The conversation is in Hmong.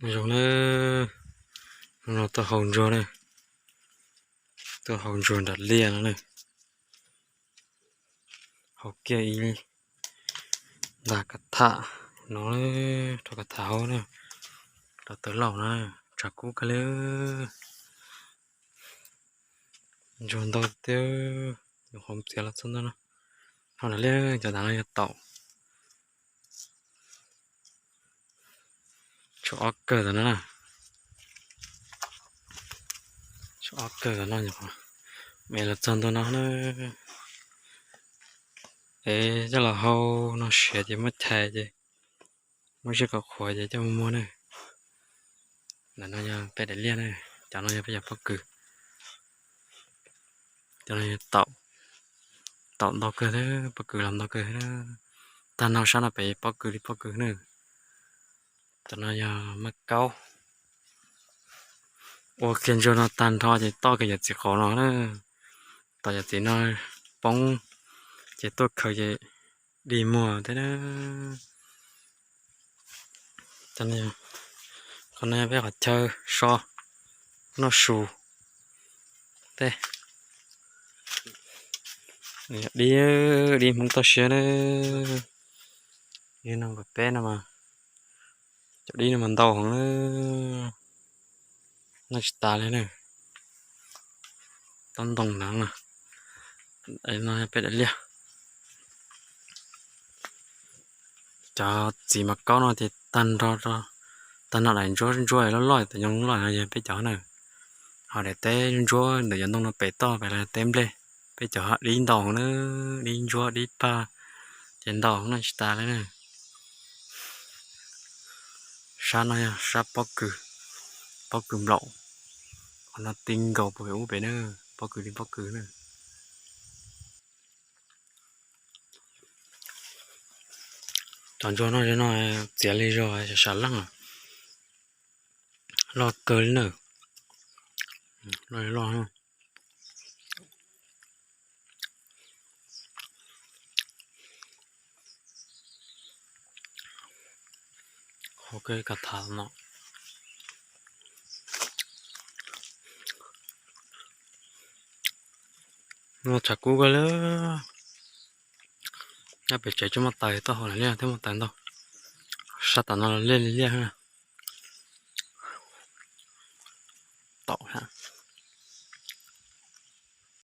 Zoo na, no tuaj hau ntsuag na, tuaj hau ntsuag nram liaj no na. Hau kiag ib nta kav tham no, rau kav tham hau na, rau tawv lauj na, tshav kub kawg li. Ntsuag ntau tiag, nyuam qhuav txiav los txog ntawm no, ho nram liaj cov ntawd no yog taum. Tshuav ob kawg tom no na, tshuav ob kawg tom no, me los txog ntua no na. Es coj los hau no siav ces muab chais ces muab ziab kom qhuav ces coj mus muag na. Ntawm no yog peb daim liaj na, cov no yog peb cov pob kws. Cov no yog taum, taum ntau kawg thiab, pob kws los ntau kawg thiab. Tag nrho sab no pem pob kws li pob kws na. Cov no yog maj kaub. Ua kiag ntsuag no tag nrho ces toj kiag yawm txiv qaum no na. Tom yawm txiv no poob ces tuaj khaws ces dig muag thiab na. Qhov no yog peb qhov chaw so noj su tej. Dib, dib Hmoob toj siab na. Yog no nkaus peb no mas, cov dib no mas ntau heev na, noj tsis tas li na. Tob ntoo ntawd no, no peb daim liaj. Cov txiv maj kaub no ces tag nrho, tag nrho daim ntsuab ntsuab loj loj, tus nyoog loj no yog peb cov na. Ho daim teb ntsuab ntawm cov ntoo no pem toj pem los teb nplej, peb cov dib ntau na, dib ntsuab dib paj ces ntau noj tsis tas li na. Sab no yog sab pob kws, pob kws nplaum, qhov no ti nkaus puag pem ub pem na, pob kws li pob kws na. Cov ntsuag no no txiav li zog sam leej, loj kawg li na, loj loj. Hau kiag kav tham no. Noj tshav kub kawg li. Nyob pem tsev tsuas muaj taws, tuaj hau nram liaj thiab muaj taws ntau. Sab tom no los liaj li liaj. Taum,